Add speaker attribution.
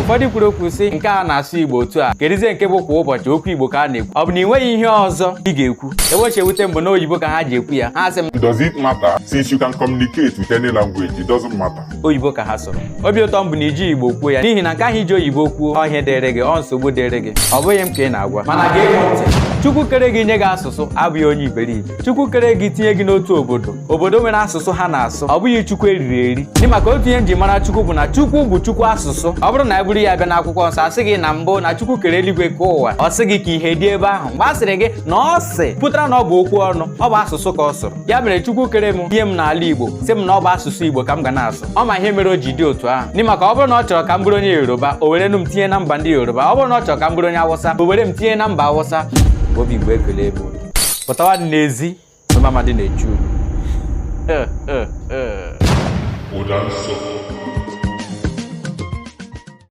Speaker 1: Ụfọdụ kwuru okwu sị nke a na-asụ Igbo otu a, kedizie nke bụ kwa ụbọchị okwu Igbo ka a na-ekwu. Ọ bụ na ị nweghị ihe ọzọ ị ga-ekwu? Ebe o si ewute m bụ na oyibo ka ha ji ekwu ya. Ha sị m,
Speaker 2: Does it matter? Since you can communicate with any language, it doesn't matter.
Speaker 1: Oyibo ka ha sụrụ. Obi ụtọ m bụ na iji Igbo kwuo ya, n'ihi na nke ahụ iji oyibo kwuo, ọ ihe dịrị gị, ọ nsogbu dịrị gị, ọ bụghị m ka ị na-agwa. Mana gee m ntị, Chukwu kere gị nye gị asụsụ abụghị onye iberibe. Chukwu kere gị tinye gị n'otu obodo, obodo nwere asụsụ ha na-asụ, ọ bụghị Chukwu eriri eri. Dị maka otu ihe m ji mara Chukwu bụ na Chukwu bụ Chukwu asụsụ. Ọ bụrụ na e buru ya bịa n'akwụkwọ nsọ, asị gị na mbụ na Chukwu kere eluigwe ka ụwa, ọ sị gị ka ihe dị ebe ahụ. Mgbe a sịrị gị na ọ sị, pụtara na ọ bụ okwu ọnụ, ọ bụ asụsụ ka ọ sụrụ. Ya mere Chukwu kere m tinye m n'ala Igbo, sị m na ọ bụ asụsụ Igbo ka m ga na-asụ. Ọ ma ihe mere o ji dị otu ahụ, n'ihi maka ọ bụrụ na ọ chọrọ ka m bụrụ onye Yoruba, o were nụ m tinye na mba ndị Yoruba. Ọ bụrụ na ọ chọrọ ka m bụrụ onye Awụsa, o were m tinye na mba Awụsa. Obi Igbo, ekele ebe unu pụtawa n'ezi Mamadi na-echu unu.
Speaker 2: Ụda nsọ.